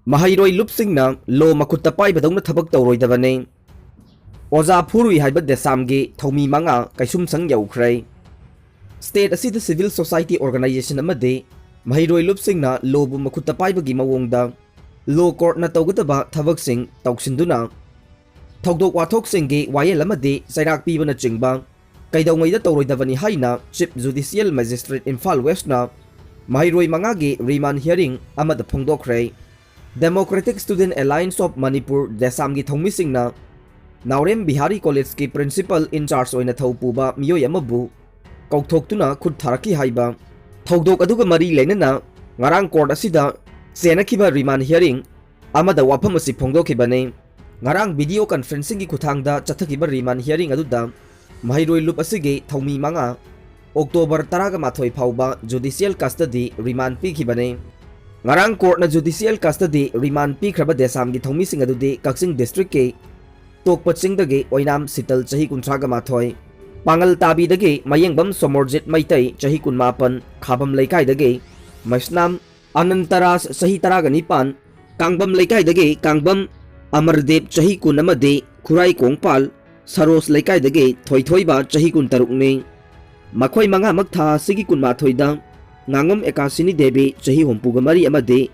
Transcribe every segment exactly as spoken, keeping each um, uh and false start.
ꯃꯍꯩꯔꯣꯏ ꯂꯨꯞꯁꯤꯡꯅ ꯂꯣ ꯃꯈꯨꯠꯇ ꯄꯥꯏꯕꯗꯧꯅ ꯊꯕꯛ ꯇꯧꯔꯣꯏꯗꯕꯅꯤ꯫ ꯑꯣꯖꯥ ꯐꯨꯔꯨꯏ ꯍꯥꯏꯕ ꯗꯦꯁꯥꯝꯒꯤ ꯊꯧꯃꯤ ꯃꯉꯥ ꯀꯩꯁꯨꯝꯁꯪ ꯌꯧꯈ꯭ꯔꯦ꯫ ꯁ꯭ꯇꯦꯠ ꯑꯁꯤꯗ ꯁꯤꯚꯤꯜ ꯁꯣꯁꯥꯏꯇꯤ ꯑꯣꯔꯒꯅꯥꯏꯖꯦꯁꯟ ꯑꯃꯗꯤ ꯃꯍꯩꯔꯣꯏ ꯂꯨꯞꯁꯤꯡꯅ ꯂꯣꯕꯨ ꯃꯈꯨꯠꯇ ꯄꯥꯏꯕꯒꯤ ꯃꯑꯣꯡꯗ ꯂꯣ ꯀꯣꯔꯠꯅ ꯇꯧꯒꯗꯕ ꯊꯕꯛꯁꯤꯡ ꯇꯧꯁꯤꯟꯗꯨꯅ ꯊꯧꯗꯣꯛ ꯋꯥꯊꯣꯛꯁꯤꯡꯒꯤ ꯋꯥꯌꯦꯜ ꯑꯃꯗꯤ ꯆꯩꯔꯥꯛ ꯄꯤꯕꯅꯆꯤꯡꯕ ꯀꯩꯗꯧꯉꯩꯗ ꯇꯧꯔꯣꯏꯗꯕꯅꯤ ꯍꯥꯏꯅ ꯆꯤꯐ ꯖꯨꯗꯤꯁꯤꯌꯦꯜ ꯃꯦꯖꯤꯁꯇ꯭ꯔꯦꯠ ꯏꯝꯐꯥꯜ ꯋꯦꯁ꯭ꯠꯅ ꯃꯍꯩꯔꯣꯏ ꯃꯉꯥꯒꯤ ꯔꯤꯃꯥꯟ ꯍꯤꯌꯔꯤꯡ ꯑꯃꯗ ꯐꯣꯡꯗꯣꯛꯈ꯭ꯔꯦ꯫ Democratic student alliance of Manipur, ꯗꯦꯁꯥꯝꯒꯤ ꯊꯧꯃꯤꯁꯤꯡꯅ ꯅꯥꯎꯔꯦꯝ ꯕꯤꯍꯥꯔꯤ ꯀꯣꯂꯦꯖꯀꯤ ꯄ꯭ꯔꯤꯟꯁꯤꯄꯜ ꯏꯟꯆꯥꯔꯖ ꯑꯣꯏꯅ ꯊꯧ ꯄꯨꯕ ꯃꯤꯑꯣꯏ ꯑꯃꯕꯨ ꯀꯧꯊꯣꯛꯇꯨꯅ ꯈꯨꯠ ꯊꯥꯔꯛꯈꯤ ꯍꯥꯏꯕ ꯊꯧꯗꯣꯛ ꯑꯗꯨꯒ ꯃꯔꯤ ꯂꯩꯅꯅ ꯉꯔꯥꯡ ꯀꯣꯔꯠ ꯑꯁꯤꯗ ꯆꯦꯟꯅꯈꯤꯕ ꯔꯤꯃꯥꯟ ꯍꯤꯌꯔꯤꯡ ꯑꯃꯗ ꯋꯥꯐꯝ ꯑꯁꯤ ꯐꯣꯡꯗꯣꯛꯈꯤꯕꯅꯤ꯫ ꯉꯔꯥꯡ ꯚꯤꯗꯤꯑꯣ ꯀꯟꯐꯔꯦꯟꯁꯤꯡꯒꯤ ꯈꯨꯠꯊꯥꯡꯗ ꯆꯠꯊꯈꯤꯕ ꯔꯤꯃꯥꯟ ꯍꯤꯌꯔꯤꯡ ꯑꯗꯨꯗ ꯃꯍꯩꯔꯣꯏ ꯂꯨꯞ ꯑꯁꯤꯒꯤ ꯊꯧꯃꯤ ꯃꯉꯥ ꯑꯣꯛꯇꯣꯕꯔ ꯇꯔꯥꯒ ꯃꯥꯊꯣꯏ ꯐꯥꯎꯕ ꯖꯨꯗꯤꯁꯤꯌꯦꯜ ꯀꯁꯇꯗꯤ ꯔꯤꯃꯥꯟ ꯄꯤꯈꯤꯕꯅꯤ꯫ ꯉꯔꯥꯡ ꯀꯣꯔꯠꯅ ꯖꯨꯗꯤꯁꯤꯌꯦꯜ ꯀꯁꯇꯗꯤ ꯔꯤꯃꯥꯟ ꯄꯤꯈ꯭ꯔꯕ ꯗꯦꯁꯥꯝꯒꯤ ꯊꯧꯃꯤꯁꯤꯡ ꯑꯗꯨꯗꯤ ꯀꯛꯆꯤꯡ ꯗꯤꯁꯇ꯭ꯔꯤꯛꯀꯤ ꯇꯣꯛꯄ ꯆꯤꯡꯗꯒꯤ ꯑꯣꯏꯅꯥꯝ ꯁꯤꯇꯜ, ꯆꯍꯤ ꯀꯨꯟꯊ꯭ꯔꯥꯒ ꯃꯥꯊꯣꯏ, ꯄꯥꯡꯒꯜ ꯇꯥꯕꯤꯗꯒꯤ ꯃꯌꯦꯡꯕꯝ ꯁꯣꯃꯣꯔꯖꯤꯠ ꯃꯩꯇꯩ, ꯆꯍꯤ ꯀꯨꯟꯃꯥꯄꯟ, ꯈꯥꯕꯝ ꯂꯩꯀꯥꯏꯗꯒꯤ ꯃꯩꯁꯅꯥꯝ ꯑꯅꯟꯇꯔꯥꯖ, ꯆꯍꯤ ꯇꯔꯥꯒ ꯅꯤꯄꯥꯟ, ꯀꯥꯡꯕꯝ ꯂꯩꯀꯥꯏꯗꯒꯤ ꯀꯥꯡꯕꯝ ꯑꯃꯔꯗꯦꯕ, ꯆꯍꯤ ꯀꯨꯟ ꯑꯃꯗꯤ ꯈꯨꯔꯥꯏ ꯀꯣꯡꯄꯥꯜ ꯁꯔꯣꯖ ꯂꯩꯀꯥꯏꯗꯒꯤ ꯊꯣꯏꯊꯣꯏꯕ, ꯆꯍꯤ ꯀꯨꯟꯇꯔꯨꯛꯅꯤ꯫ ꯃꯈꯣꯏ ꯃꯉꯥꯃꯛ ꯊꯥ ꯑꯁꯤꯒꯤ ꯀꯨꯟꯃꯥꯊꯣꯏꯗ ꯉꯥꯉꯝ ꯑꯦꯀꯥꯁꯤꯅꯤ ꯗꯦꯕꯤ, ꯆꯍꯤ ꯍꯨꯝꯐꯨꯒ ꯃꯔꯤ ꯑꯃꯗꯤ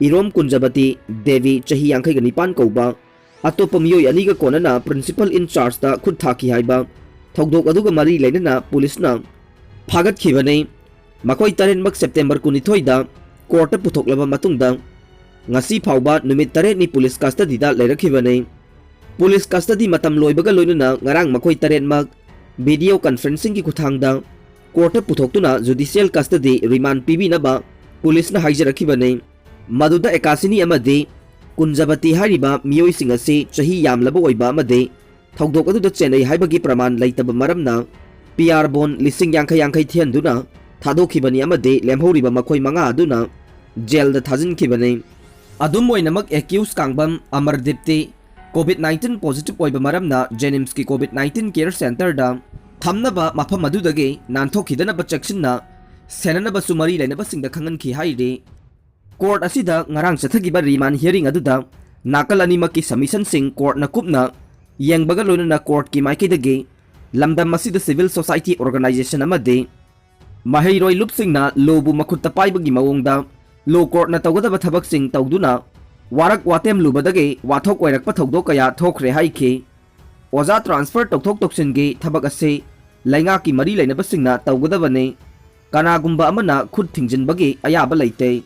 ꯏꯔꯣꯝ ꯀꯨꯟꯖꯕꯇꯤ ꯗꯦꯕꯤ, ꯆꯍꯤ ꯌꯥꯡꯈꯩꯒ ꯅꯤꯄꯥꯟ ꯀꯧꯕ ꯑꯇꯣꯞꯄ ꯃꯤꯑꯣꯏ ꯑꯅꯤꯒ ꯀꯣꯟꯅꯅ ꯄ꯭ꯔꯤꯟꯁꯤꯄꯜ ꯏꯟꯆꯥꯔꯖꯇ ꯈꯨꯠ ꯊꯥꯈꯤ ꯍꯥꯏꯕ ꯊꯧꯗꯣꯛ ꯑꯗꯨꯒ ꯃꯔꯤ ꯂꯩꯅꯅ ꯄꯨꯂꯤꯁꯅ ꯐꯥꯒꯠꯈꯤꯕꯅꯤ꯫ ꯃꯈꯣꯏ ꯇꯔꯦꯠꯃꯛ ꯁꯦꯞꯇꯦꯝꯕꯔ ꯀꯨꯟꯅꯤꯊꯣꯏꯗ ꯀꯣꯔꯠꯇ ꯄꯨꯊꯣꯛꯂꯕ ꯃꯇꯨꯡꯗ ꯉꯁꯤ ꯐꯥꯎꯕ ꯅꯨꯃꯤꯠ ꯇꯔꯦꯠꯅꯤ ꯄꯨꯂꯤꯁ ꯀꯁꯇꯗꯤꯗ ꯂꯩꯔꯛꯈꯤꯕꯅꯤ꯫ ꯄꯨꯂꯤꯁ ꯀꯁꯇꯗꯤ ꯃꯇꯝ ꯂꯣꯏꯕꯒ ꯂꯣꯏꯅꯅ ꯉꯔꯥꯡ ꯃꯈꯣꯏ ꯇꯔꯦꯠꯃꯛ ꯚꯤꯗꯤꯑꯣ ꯀꯟꯐꯔꯦꯟꯁꯤꯡꯒꯤ ꯈꯨꯠꯊꯥꯡꯗ ꯀꯣꯔꯠꯇ ꯄꯨꯊꯣꯛꯇꯨꯅ ꯖꯨꯗꯤꯁꯤꯌꯦꯜ ꯀꯁꯇꯗꯤ ꯔꯤꯃꯥꯟ ꯄꯤꯕꯤꯅꯕ ꯄꯨꯂꯤꯁꯅ ꯍꯥꯏꯖꯔꯛꯈꯤꯕꯅꯤ꯫ ꯃꯗꯨꯗ ꯑꯦꯀꯥꯁꯤꯅꯤ ꯑꯃꯗꯤ ꯀꯨꯟꯖꯕꯇꯤ ꯍꯥꯏꯔꯤꯕ ꯃꯤꯑꯣꯏꯁꯤꯡ ꯑꯁꯤ ꯆꯍꯤ ꯌꯥꯝꯂꯕ ꯑꯣꯏꯕ ꯑꯃꯗꯤ ꯊꯧꯗꯣꯛ ꯑꯗꯨꯗ ꯆꯦꯟꯅꯩ ꯍꯥꯏꯕꯒꯤ ꯄ꯭ꯔꯃꯥꯟ ꯂꯩꯇꯕ ꯃꯔꯝꯅ ꯄꯤ ꯑꯥꯔ ꯕꯣꯟ ꯂꯤꯁꯤꯡ ꯌꯥꯡꯈꯩ ꯌꯥꯡꯈꯩ ꯊꯤꯍꯟꯗꯨꯅ ꯊꯥꯗꯣꯛꯈꯤꯕꯅꯤ ꯑꯃꯗꯤ ꯂꯦꯝꯍꯧꯔꯤꯕ ꯃꯈꯣꯏ ꯃꯉꯥ ꯑꯗꯨꯅ ꯖꯦꯜꯗ ꯊꯥꯖꯤꯟꯈꯤꯕꯅꯤ꯫ ꯑꯗꯨꯝ ꯑꯣꯏꯅꯃꯛ, ꯑꯦꯀ꯭ꯌꯨꯁ ꯀꯥꯡꯕꯝ ꯑꯃꯔꯗꯤꯞꯇꯤ ꯀꯣꯚꯤꯗ ꯅꯥꯏꯟꯇꯤꯟ ꯄꯣꯖꯤꯇꯤꯚ ꯑꯣꯏꯕ ꯃꯔꯝꯅ ꯖꯦꯅꯤꯝꯁꯀꯤ ꯀꯣꯚꯤꯗ ꯅꯥꯏꯟꯇꯤꯟ ꯀꯦꯌꯔ ꯁꯦꯟꯇꯔꯗ ꯊꯝꯅꯕ ꯃꯐꯝ ꯑꯗꯨꯗꯒꯤ ꯅꯥꯟꯊꯣꯛꯈꯤꯗꯅꯕ ꯆꯦꯛꯁꯤꯟꯅ ꯁꯦꯟꯅꯅꯕꯁꯨ ꯃꯔꯤ ꯂꯩꯅꯕꯁꯤꯡꯗ ꯈꯪꯍꯟꯈꯤ ꯍꯥꯏꯔꯤ꯫ Court ꯑꯁꯤꯗ ꯉꯔꯥꯡ ꯆꯠꯊꯈꯤꯕ remand hearing ꯑꯗꯨꯗ ꯅꯥꯀꯜ ꯑꯅꯤꯃꯛꯀꯤ submissionꯁꯤꯡ courtꯅ ꯀꯨꯞꯅ ꯌꯦꯡꯕꯒ ꯂꯣꯏꯅꯅ courtꯀꯤ ꯃꯥꯏꯀꯩꯗꯒꯤ ꯂꯝꯗꯝ ꯑꯁꯤꯗ civil society organization ꯑꯃꯗꯤ ꯃꯍꯩꯔꯣꯏ ꯂꯨꯞꯁꯤꯡꯅ lawꯕꯨ ꯃꯈꯨꯠꯇ ꯄꯥꯏꯕꯒꯤ ꯃꯑꯣꯡꯗ law courtꯅ ꯇꯧꯒꯗꯕ ꯊꯕꯛꯁꯤꯡ ꯇꯧꯗꯨꯅ ꯋꯥꯔꯛ ꯋꯥꯇꯦꯝꯂꯨꯕꯗꯒꯤ ꯋꯥꯊꯣꯛ ꯑꯣꯏꯔꯛꯄ ꯊꯧꯗꯣꯛ ꯀꯌꯥ ꯊꯣꯛꯈ꯭ꯔꯦ ꯍꯥꯏꯈꯤ꯫ ꯑꯣꯖꯥ transfer ꯇꯧꯊꯣꯛ ꯇꯧꯁꯤꯟꯒꯤ ꯊꯕꯛ ꯑꯁꯤ ꯂꯩꯉꯥꯛꯀꯤ ꯃꯔꯤ ꯂꯩꯅꯕꯁꯤꯡꯅ ꯇꯧꯒꯗꯕꯅꯤ꯫ ꯀꯅꯥꯒꯨꯝꯕ ꯑꯃꯅ ꯈꯨꯠ ꯊꯤꯡꯖꯤꯟꯕꯒꯤ ꯑꯌꯥꯕ ꯂꯩꯇꯦ꯫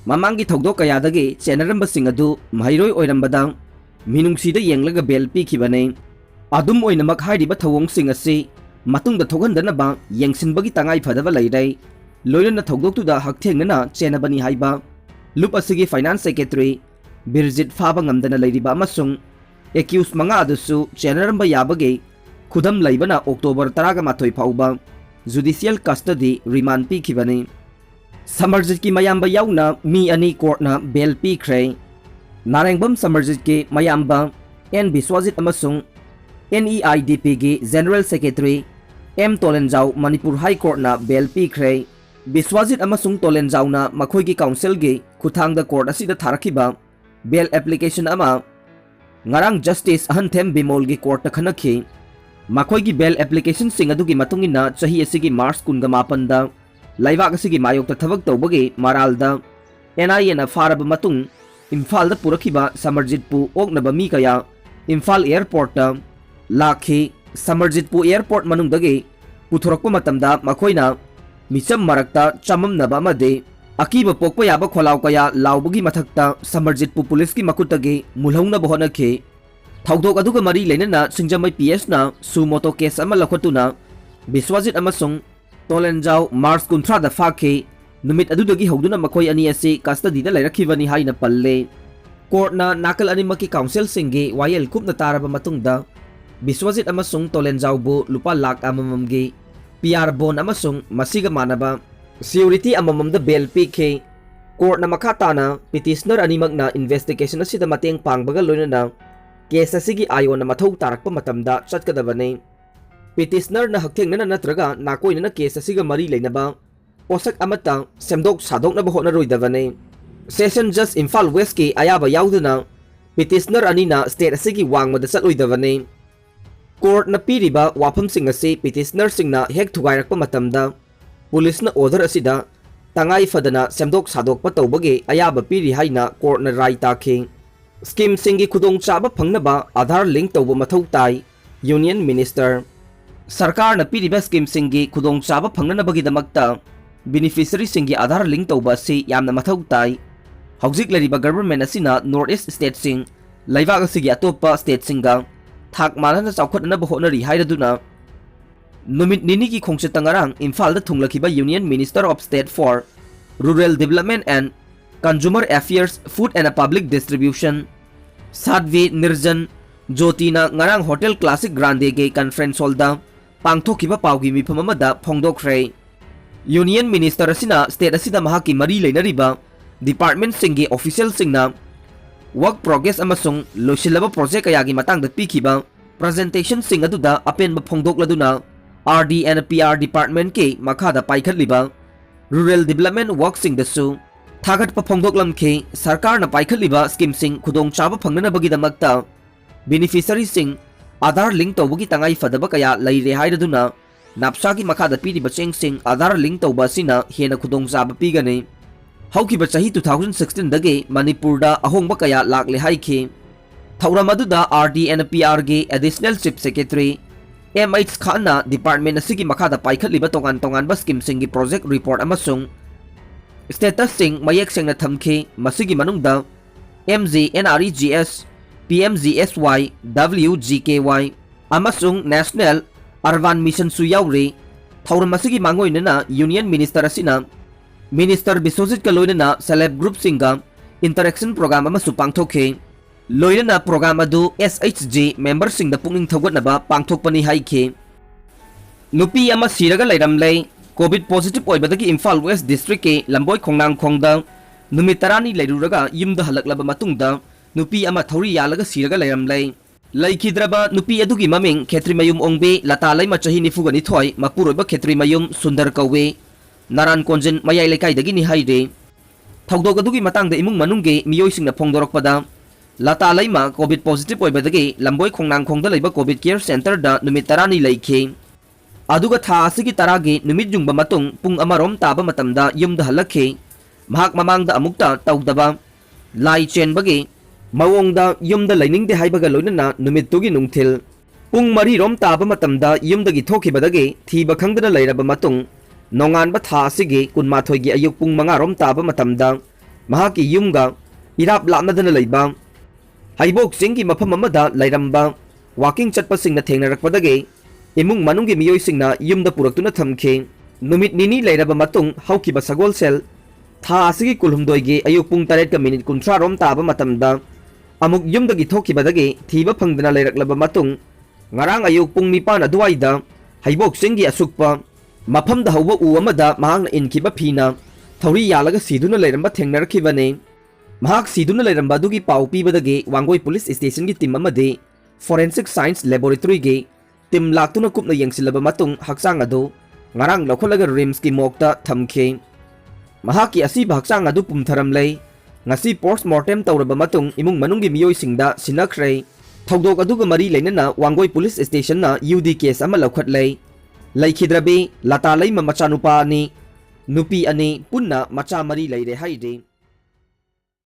ꯃꯃꯥꯡꯒꯤ ꯊꯧꯗꯣꯛ ꯀꯌꯥꯗꯒꯤ ꯆꯦꯟꯅꯔꯝꯕꯁꯤꯡ ꯑꯗꯨ ꯃꯍꯩꯔꯣꯏ ꯑꯣꯏꯔꯝꯕꯗ ꯃꯤꯅꯨꯡꯁꯤꯗ ꯌꯦꯡꯂꯒ bail ꯄꯤꯈꯤꯕꯅꯤ꯫ ꯑꯗꯨꯝ ꯑꯣꯏꯅꯃꯛ, ꯍꯥꯏꯔꯤꯕ ꯊꯧꯑꯣꯡꯁꯤꯡ ꯑꯁꯤ ꯃꯇꯨꯡꯗ ꯊꯣꯛꯍꯟꯗꯅꯕ ꯌꯦꯡꯁꯤꯟꯕꯒꯤ ꯇꯉꯥꯏ ꯐꯗꯕ ꯂꯩꯔꯦ꯫ ꯂꯣꯏꯅꯅ ꯊꯧꯗꯣꯛꯇꯨꯗ ꯍꯛꯊꯦꯡꯅꯅ ꯆꯦꯟꯅꯕꯅꯤ ꯍꯥꯏꯕ ꯂꯨꯞ ꯑꯁꯤꯒꯤ finance secretary ꯕꯤꯔꯖꯤꯠ ꯐꯥꯕ ꯉꯝꯗꯅ ꯂꯩꯔꯤꯕ ꯑꯃꯁꯨꯡ accused ꯃꯉꯥ ꯑꯗꯨꯁꯨ ꯆꯦꯟꯅꯔꯝꯕ ꯌꯥꯕꯒꯤ ꯈꯨꯗꯝ ꯂꯩꯕꯅ October ꯇꯔꯥꯒ ꯃꯥꯊꯣꯏ ꯐꯥꯎꯕ judicial custody remand ꯄꯤꯈꯤꯕꯅꯤ꯫ ꯁꯃꯔꯖꯤꯠꯀꯤ ꯃꯌꯥꯝꯕ ꯌꯥꯎꯅ ꯃꯤ ꯑꯅꯤ courtꯅ bail ꯄꯤꯈ꯭ꯔꯦ꯫ ꯅꯥꯔꯦꯡꯕꯝ ꯁꯃꯔꯖꯤꯠꯀꯤ ꯃꯌꯥꯝꯕ ꯑꯦꯟ ꯕꯤꯁ꯭ꯋꯥꯖꯤꯠ ꯑꯃꯁꯨꯡ NEIDPꯒꯤ general secretary M Tolenjao Manipur High Courtꯅ bail ꯄꯤꯈ꯭ꯔꯦ꯫ ꯕꯤꯁ꯭ꯋꯥꯖꯤꯠ ꯑꯃꯁꯨꯡ ꯇꯣꯂꯦꯟꯖꯥꯎꯅ ꯃꯈꯣꯏꯒꯤ counselꯒꯤ ꯈꯨꯠꯊꯥꯡꯗ court ꯑꯁꯤꯗ ꯊꯥꯔꯛꯈꯤꯕ bail application ꯑꯃ ꯉꯔꯥꯡ Justice ꯑꯍꯟꯊꯦꯝ ꯕꯤꯃꯣꯜꯒꯤ courtꯇ ꯈꯟꯅꯈꯤ꯫ ꯃꯈꯣꯏꯒꯤ bail applicationꯁꯤꯡ ꯑꯗꯨꯒꯤ ꯃꯇꯨꯡ ꯏꯟꯅ ꯆꯍꯤ ꯑꯁꯤꯒꯤ March ꯀꯨꯟꯒ ꯃꯥꯄꯟꯗ ꯂꯩꯕꯥꯛ ꯑꯁꯤꯒꯤ ꯃꯥꯌꯣꯛꯇ ꯊꯕꯛ ꯇꯧꯕꯒꯤ ꯃꯔꯥꯜꯗ NIAꯅ ꯐꯥꯔꯕ ꯃꯇꯨꯡ ꯏꯝꯐꯥꯜꯗ ꯄꯨꯔꯛꯈꯤꯕ ꯁꯃꯔꯖꯤꯠꯄꯨ ꯑꯣꯛꯅꯕ ꯃꯤ ꯀꯌꯥ ꯏꯝꯐꯥꯜ airportꯇ ꯂꯥꯛꯈꯤ꯫ ꯁꯃꯔꯖꯤꯠꯄꯨ airport ꯃꯅꯨꯡꯗꯒꯤ ꯄꯨꯊꯣꯔꯛꯄ ꯃꯇꯝꯗ ꯃꯈꯣꯏꯅ ꯃꯤꯆꯝ ꯃꯔꯛꯇ ꯆꯃꯝꯅꯕ ꯑꯃꯗꯤ ꯑꯀꯤꯕ ꯄꯣꯛꯄ ꯌꯥꯕ ꯈꯣꯜꯂꯥꯎ ꯀꯌꯥ ꯂꯥꯎꯕꯒꯤ ꯃꯊꯛꯇ ꯁꯃꯔꯖꯤꯠꯄꯨ ꯄꯨꯂꯤꯁꯀꯤ ꯃꯈꯨꯠꯇꯒꯤ ꯃꯨꯜꯍꯧꯅꯕ ꯍꯣꯠꯅꯈꯤ꯫ ꯊꯧꯗꯣꯛ ꯑꯗꯨꯒ ꯃꯔꯤ ꯂꯩꯅꯅ ꯁꯤꯡꯖꯃꯩ PSꯅ suo motu case ꯑꯃ ꯂꯧꯈꯠꯇꯨꯅ ꯕꯤꯁ꯭ꯋꯥꯖꯤꯠ ꯑꯃꯁꯨꯡ ꯇꯣꯂꯦꯟꯖꯥꯎ March ꯀꯨꯟꯊ꯭ꯔꯥꯗ ꯐꯥꯈꯤ꯫ ꯅꯨꯃꯤꯠ ꯑꯗꯨꯗꯒꯤ ꯍꯧꯗꯨꯅ ꯃꯈꯣꯏ ꯑꯅꯤ ꯑꯁꯤ custodyꯗ ꯂꯩꯔꯛꯈꯤꯕꯅꯤ ꯍꯥꯏꯅ ꯄꯜꯂꯦ꯫ Courtꯅ ꯅꯥꯀꯜ ꯑꯅꯤꯃꯛꯀꯤ counselꯁꯤꯡꯒꯤ ꯋꯥꯌꯦꯜ ꯀꯨꯞꯅ ꯇꯥꯔꯕ ꯃꯇꯨꯡꯗ ꯕꯤꯁ꯭ꯋꯖꯤꯠ ꯑꯃꯁꯨꯡ ꯇꯣꯂꯦꯟꯖꯥꯎꯕꯨ ꯂꯨꯄꯥ ꯂꯥꯈ ꯑꯃꯃꯝꯒꯤ PR bond ꯑꯃꯁꯨꯡ ꯃꯁꯤꯒ ꯃꯥꯟꯅꯕ surety ꯑꯃꯃꯝꯗ bail ꯄꯤꯈꯤ꯫ Courtꯅ ꯃꯈꯥ ꯇꯥꯅ petitioner ꯑꯅꯤꯃꯛꯅ investigation ꯑꯁꯤꯗ ꯃꯇꯦꯡ ꯄꯥꯡꯕꯒ ꯂꯣꯏꯅꯅ case ꯑꯁꯤꯒꯤ ꯑꯥꯏꯟꯅ ꯃꯊꯧ ꯇꯥꯔꯛꯄ ꯃꯇꯝꯗ ꯆꯠꯀꯗꯕꯅꯤ꯫ Petitionerꯅ ꯍꯛꯊꯦꯡꯅꯅ ꯅꯠꯇ꯭ꯔꯒ ꯅꯥꯀꯣꯏꯅꯅ case ꯑꯁꯤꯒ ꯃꯔꯤ ꯂꯩꯅꯕ ꯄꯣꯠꯁꯛ ꯑꯃꯠꯇ ꯁꯦꯝꯗꯣꯛ ꯁꯥꯗꯣꯛꯅꯕ ꯍꯣꯠꯅꯔꯣꯏꯗꯕꯅꯤ꯫ Session Judge ꯏꯝꯐꯥꯜ Westꯀꯤ ꯑꯌꯥꯕ ꯌꯥꯎꯗꯅ petitioner ꯑꯅꯤꯅ state ꯑꯁꯤꯒꯤ ꯋꯥꯡꯃꯗ ꯆꯠꯂꯣꯏꯗꯕꯅꯤ꯫ Courtꯅ ꯄꯤꯔꯤꯕ ꯋꯥꯐꯝꯁꯤꯡ ꯑꯁꯤ petitionerꯁꯤꯡꯅ ꯍꯦꯛ ꯊꯨꯒꯥꯏꯔꯛꯄ ꯃꯇꯝꯗ policeꯅ order ꯑꯁꯤꯗ ꯇꯉꯥꯏ ꯐꯗꯅ ꯁꯦꯝꯗꯣꯛ ꯁꯥꯗꯣꯛꯄ ꯇꯧꯕꯒꯤ ꯑꯌꯥꯕ ꯄꯤꯔꯤ ꯍꯥꯏꯅ courtꯅ ꯔꯥꯏ ꯇꯥꯈꯤ꯫ Schemeꯁꯤꯡꯒꯤ ꯈꯨꯗꯣꯡꯆꯥꯕ ꯐꯪꯅꯕ Aadhaar link ꯇꯧꯕ ꯃꯊꯧ ꯇꯥꯏ, Union Minister꯫ ꯁꯔꯀꯥꯔꯅ ꯄꯤꯔꯤꯕ schemeꯁꯤꯡꯒꯤ ꯈꯨꯗꯣꯡꯆꯥꯕ ꯐꯪꯅꯅꯕꯒꯤꯗꯃꯛꯇ beneficiaryꯁꯤꯡꯒꯤ Aadhaar link ꯇꯧꯕ ꯑꯁꯤ ꯌꯥꯝꯅ ꯃꯊꯧ ꯇꯥꯏ꯫ ꯍꯧꯖꯤꯛ ꯂꯩꯔꯤꯕ government ꯑꯁꯤꯅ North East stateꯁꯤꯡ, ꯂꯩꯕꯥꯛ ꯑꯁꯤꯒꯤ ꯑꯇꯣꯞꯄ stateꯁꯤꯡꯒ ꯊꯥꯛ ꯃꯥꯟꯅꯅ ꯆꯥꯎꯈꯠꯅꯅꯕ ꯍꯣꯠꯅꯔꯤ ꯍꯥꯏꯔꯗꯨꯅ, ꯅꯨꯃꯤꯠ ꯅꯤꯅꯤꯒꯤ ꯈꯣꯡꯆꯠꯇ ꯉꯔꯥꯡ ꯏꯝꯐꯥꯜꯗ ꯊꯨꯡꯂꯈꯤꯕ Union Minister of State for Rural Development and Consumer Affairs, Food and Public Distribution ꯁꯥꯗ꯭ꯚꯤ ꯅꯤꯔꯖꯟ ꯖꯣꯇꯤꯅ ꯉꯔꯥꯡ Hotel Classic Grandeꯒꯤ conference hallꯗ ꯄꯥꯡꯊꯣꯛꯈꯤꯕ ꯄꯥꯎꯒꯤ ꯃꯤꯐꯝ ꯑꯃꯗ ꯐꯣꯡꯗꯣꯛꯈ꯭ꯔꯦ꯫ Union Minister ꯑꯁꯤꯅ state ꯑꯁꯤꯗ ꯃꯍꯥꯛꯀꯤ ꯃꯔꯤ ꯂꯩꯅꯔꯤꯕ departmentꯁꯤꯡꯒꯤ officialꯁꯤꯡꯅ work progress ꯑꯃꯁꯨꯡ ꯂꯣꯏꯁꯤꯜꯂꯕ project ꯀꯌꯥꯒꯤ ꯃꯇꯥꯡꯗ ꯄꯤꯈꯤꯕ presentationꯁꯤꯡ ꯑꯗꯨꯗ ꯑꯄꯦꯟꯕ ꯐꯣꯡꯗꯣꯛꯂꯗꯨꯅ, R D and P R departmentꯀꯤ ꯃꯈꯥꯗ ꯄꯥꯏꯈꯠꯂꯤꯕ rural development workꯁꯤꯡꯗꯁꯨ ꯊꯥꯒꯠꯄ ꯐꯣꯡꯗꯣꯛꯂꯝꯈꯤ꯫ ꯁꯔꯀꯥꯔꯅ ꯄꯥꯏꯈꯠꯂꯤꯕ schemeꯁꯤꯡ ꯈꯨꯗꯣꯡꯆꯥꯕ ꯐꯪꯅꯅꯕꯒꯤꯗꯃꯛꯇ beneficiaryꯁꯤꯡ Aadhaar link ꯇꯧꯕꯒꯤ ꯇꯉꯥꯏ ꯐꯗꯕ ꯀꯌꯥ ꯂꯩꯔꯦ ꯍꯥꯏꯔꯗꯨꯅ, NAPSAꯒꯤ ꯃꯈꯥꯗ ꯄꯤꯔꯤꯕ ꯆꯦꯡꯁꯤꯡ Aadhaar link ꯇꯧꯕ ꯑꯁꯤꯅ ꯍꯦꯟꯅ ꯈꯨꯗꯣꯡꯆꯥꯕ ꯄꯤꯒꯅꯤ꯫ ꯍꯧꯈꯤꯕ ꯆꯍꯤ two thousand sixteenꯗꯒꯤ ꯃꯅꯤꯄꯨꯔꯗ ꯑꯍꯣꯡꯕ ꯀꯌꯥ ꯂꯥꯛꯂꯦ ꯍꯥꯏꯈꯤ꯫ ꯊꯧꯔꯝ ꯑꯗꯨꯗ R D and P Rꯒꯤ Additional Chief Secretary M H Khan department ꯑꯁꯤꯒꯤ ꯃꯈꯥꯗ ꯄꯥꯏꯈꯠꯂꯤꯕ ꯇꯣꯉꯥꯟ ꯇꯣꯉꯥꯟꯕ schemeꯁꯤꯡꯒꯤ project report ꯑꯃꯁꯨꯡ statusꯁꯤꯡ ꯃꯌꯦꯛ ꯁꯦꯡꯅ ꯊꯝꯈꯤ꯫ ꯃꯁꯤꯒꯤ ꯃꯅꯨꯡꯗ M G N R E G S, P M G S Y, W G K Y ꯑꯃꯁꯨꯡ National Urban Missionꯁꯨ ꯌꯥꯎꯔꯤ꯫ ꯊꯧꯔꯝ ꯑꯁꯤꯒꯤ ꯃꯥꯡꯑꯣꯏꯅꯅ Union Minister ꯑꯁꯤꯅ Minister ꯕꯤꯁ꯭ꯋꯖꯤꯠꯀ ꯂꯣꯏꯅꯅ self help groupꯁꯤꯡꯒ interaction program ꯑꯃꯁꯨ ꯄꯥꯡꯊꯣꯛꯈꯤ꯫ ꯂꯣꯏꯅꯅ program ꯑꯗꯨ S H G memberꯁꯤꯡꯗ ꯄꯨꯛꯅꯤꯡ ꯊꯧꯒꯠꯅꯕ ꯄꯥꯡꯊꯣꯛꯄꯅꯤ ꯍꯥꯏꯈꯤ꯫ ꯅꯨꯄꯤ ꯑꯃ ꯁꯤꯔꯒ ꯂꯩꯔꯝꯂꯦ꯫ Covid positive ꯑꯣꯏꯕꯗꯒꯤ ꯏꯝꯐꯥꯜ West districtꯀꯤ ꯂꯝꯕꯣꯏ ꯈꯣꯡꯅꯥꯡꯈꯣꯡꯗ ꯅꯨꯃꯤꯠ ꯇꯔꯥꯅꯤ ꯂꯩꯔꯨꯔꯒ ꯌꯨꯝꯗ ꯍꯜꯂꯛꯂꯕ ꯃꯇꯨꯡꯗ ꯅꯨꯄꯤ ꯑꯃ ꯊꯧꯔꯤ ꯌꯥꯜꯂꯒ ꯁꯤꯔꯒ ꯂꯩꯔꯝꯂꯦ꯫ ꯂꯩꯈꯤꯗ꯭ꯔꯕ ꯅꯨꯄꯤ ꯑꯗꯨꯒꯤ ꯃꯃꯤꯡ ꯈꯦꯇ꯭ꯔꯤꯃꯌꯨꯝ ꯑꯣꯡꯕꯤ ꯂꯇꯥꯂꯩꯃ, ꯆꯍꯤ ꯅꯤꯐꯨꯒ ꯅꯤꯊꯣꯏ, ꯃꯄꯨꯔꯣꯏꯕ ꯈꯦꯇ꯭ꯔꯤꯃꯌꯨꯝ ꯁꯨꯟꯗꯔ ꯀꯧꯏ꯫ ꯅꯥꯔꯥꯟ ꯀꯣꯟꯖꯤꯟ ꯃꯌꯥꯏ ꯂꯩꯀꯥꯏꯗꯒꯤꯅꯤ ꯍꯥꯏꯔꯤ꯫ ꯊꯧꯗꯣꯛ ꯑꯗꯨꯒꯤ ꯃꯇꯥꯡꯗ ꯏꯃꯨꯡ ꯃꯅꯨꯡꯒꯤ ꯃꯤꯑꯣꯏꯁꯤꯡꯅ ꯐꯣꯡꯗꯣꯔꯛꯄꯗ, ꯂꯇꯥ ꯂꯩꯃ COVID positive ꯑꯣꯏꯕꯗꯒꯤ ꯂꯝꯕꯣꯏ ꯈꯣꯡꯅꯥꯡꯈꯣꯡꯗ ꯂꯩꯕ COVID care centreꯗ ꯅꯨꯃꯤꯠ ꯇꯔꯥꯅꯤ ꯂꯩꯈꯤ꯫ ꯑꯗꯨꯒ ꯊꯥ ꯑꯁꯤꯒꯤ ꯇꯔꯥꯒꯤ ꯅꯨꯃꯤꯠ ꯌꯨꯡꯕ ꯃꯇꯨꯡ ꯄꯨꯡ ꯑꯃꯔꯣꯝ ꯇꯥꯕ ꯃꯇꯝꯗ ꯌꯨꯝꯗ ꯍꯜꯂꯛꯈꯤ꯫ ꯃꯍꯥꯛ ꯃꯃꯥꯡꯗ ꯑꯃꯨꯛꯇ ꯇꯧꯗꯕ ꯂꯥꯏ ꯆꯦꯟꯕꯒꯤ ꯃꯑꯣꯡꯗ ꯌꯨꯝꯗ ꯂꯩꯅꯤꯡꯗꯦ ꯍꯥꯏꯕꯒ ꯂꯣꯏꯅꯅ ꯅꯨꯃꯤꯠꯇꯨꯒꯤ ꯅꯨꯡꯊꯤꯜ ꯄꯨꯡ ꯃꯔꯤꯔꯣꯝ ꯇꯥꯕ ꯃꯇꯝꯗ ꯌꯨꯝꯗꯒꯤ ꯊꯣꯛꯈꯤꯕꯗꯒꯤ ꯊꯤꯕ ꯈꯪꯗꯅ ꯂꯩꯔꯕ ꯃꯇꯨꯡ, ꯅꯣꯡꯉꯥꯟꯕ ꯊꯥ ꯑꯁꯤꯒꯤ ꯀꯨꯟꯃꯥꯊꯣꯏꯒꯤ ꯑꯌꯨꯛ ꯄꯨꯡ ꯃꯉꯥꯔꯣꯝ ꯇꯥꯕ ꯃꯇꯝꯗ ꯃꯍꯥꯛꯀꯤ ꯌꯨꯝꯒ ꯏꯔꯥꯞ ꯂꯥꯞꯅꯗꯅ ꯂꯩꯕ ꯍꯩꯕꯣꯛ ꯆꯤꯡꯒꯤ ꯃꯐꯝ ꯑꯃꯗ ꯂꯩꯔꯝꯕ ꯋꯥꯀꯤꯡ ꯆꯠꯄꯁꯤꯡꯅ ꯊꯦꯡꯅꯔꯛꯄꯗꯒꯤ ꯏꯃꯨꯡ ꯃꯅꯨꯡꯒꯤ ꯃꯤꯑꯣꯏꯁꯤꯡꯅ ꯌꯨꯝꯗ ꯄꯨꯔꯛꯇꯨꯅ ꯊꯝꯈꯤ꯫ ꯅꯨꯃꯤꯠ ꯅꯤꯅꯤ ꯂꯩꯔꯕ ꯃꯇꯨꯡ ꯍꯧꯈꯤꯕ ꯁꯒꯣꯜꯁꯦꯜ ꯊꯥ ꯑꯁꯤꯒꯤ ꯀꯨꯟꯍꯨꯝꯗꯣꯏꯒꯤ ꯑꯌꯨꯛ ꯄꯨꯡ ꯇꯔꯦꯠꯀ ꯃꯤꯅꯤꯠ ꯀꯨꯟꯊ꯭ꯔꯥ ꯔꯣꯝ ꯇꯥꯕ ꯃꯇꯝꯗ ꯑꯃꯨꯛ ꯌꯨꯝꯗꯒꯤ ꯊꯣꯛꯈꯤꯕꯗꯒꯤ ꯊꯤꯕ ꯐꯪꯗꯅ ꯂꯩꯔꯛꯂꯕ ꯃꯇꯨꯡ, ꯉꯔꯥꯡ ꯑꯌꯨꯛ ꯄꯨꯡ ꯅꯤꯄꯥꯟ ꯑꯗꯨꯋꯥꯏꯗ ꯍꯩꯕꯣꯛ ꯆꯤꯡꯒꯤ ꯑꯁꯨꯛꯄ ꯃꯐꯝꯗ ꯍꯧꯕ ꯎ ꯑꯃꯗ ꯃꯍꯥꯛꯅ ꯏꯟꯈꯤꯕ ꯐꯤꯅ ꯊꯧꯔꯤ ꯌꯥꯜꯂꯒ ꯁꯤꯗꯨꯅ ꯂꯩꯔꯝꯕ ꯊꯦꯡꯅꯔꯛꯈꯤꯕꯅꯤ꯫ ꯃꯍꯥꯛ ꯁꯤꯗꯨꯅ ꯂꯩꯔꯝꯕ ꯑꯗꯨꯒꯤ ꯄꯥꯎ ꯄꯤꯕꯗꯒꯤ ꯋꯥꯡꯒꯣꯏ ꯄꯨꯂꯤꯁ ꯁ꯭ꯇꯦꯁꯟꯒꯤ ꯇꯤꯝ ꯑꯃꯗꯤ Forensic Science Laboratoryꯒꯤ ꯇꯤꯝ ꯂꯥꯛꯇꯨꯅ ꯀꯨꯞꯅ ꯌꯦꯡꯁꯤꯜꯂꯕ ꯃꯇꯨꯡ ꯍꯛꯆꯥꯡ ꯑꯗꯨ ꯉꯔꯥꯡ ꯂꯧꯈꯠꯂꯒ RIMSꯀꯤ morgueꯇ ꯊꯝꯈꯤ꯫ ꯃꯍꯥꯛꯀꯤ ꯑꯁꯤꯕ ꯍꯛꯆꯥꯡ ꯑꯗꯨ ꯄꯨꯝꯊꯔꯝꯂꯦ꯫ ꯉꯁꯤ post mortem ꯇꯧꯔꯕ ꯃꯇꯨꯡ ꯏꯃꯨꯡ ꯃꯅꯨꯡꯒꯤ ꯃꯤꯑꯣꯏꯁꯤꯡꯗ ꯁꯤꯟꯅꯈ꯭ꯔꯦ꯫ ꯊꯧꯗꯣꯛ ꯑꯗꯨꯒ ꯃꯔꯤ ꯂꯩꯅꯅ ꯋꯥꯡꯒꯣꯏ ꯄꯨꯂꯤꯁ ꯁ꯭ꯇꯦꯁꯟꯅ UD case ꯑꯃ ꯂꯧꯈꯠꯂꯦ꯫ ꯂꯩꯈꯤꯗ꯭ꯔꯕꯤ ꯂꯇꯥ ꯂꯩꯃ ꯃꯆꯥꯅꯨꯄꯥ ꯑꯅꯤ, ꯅꯨꯄꯤ ꯑꯅꯤ, ꯄꯨꯟꯅ ꯃꯆꯥ ꯃꯔꯤ ꯂꯩꯔꯦ ꯍꯥꯏꯔꯤ꯫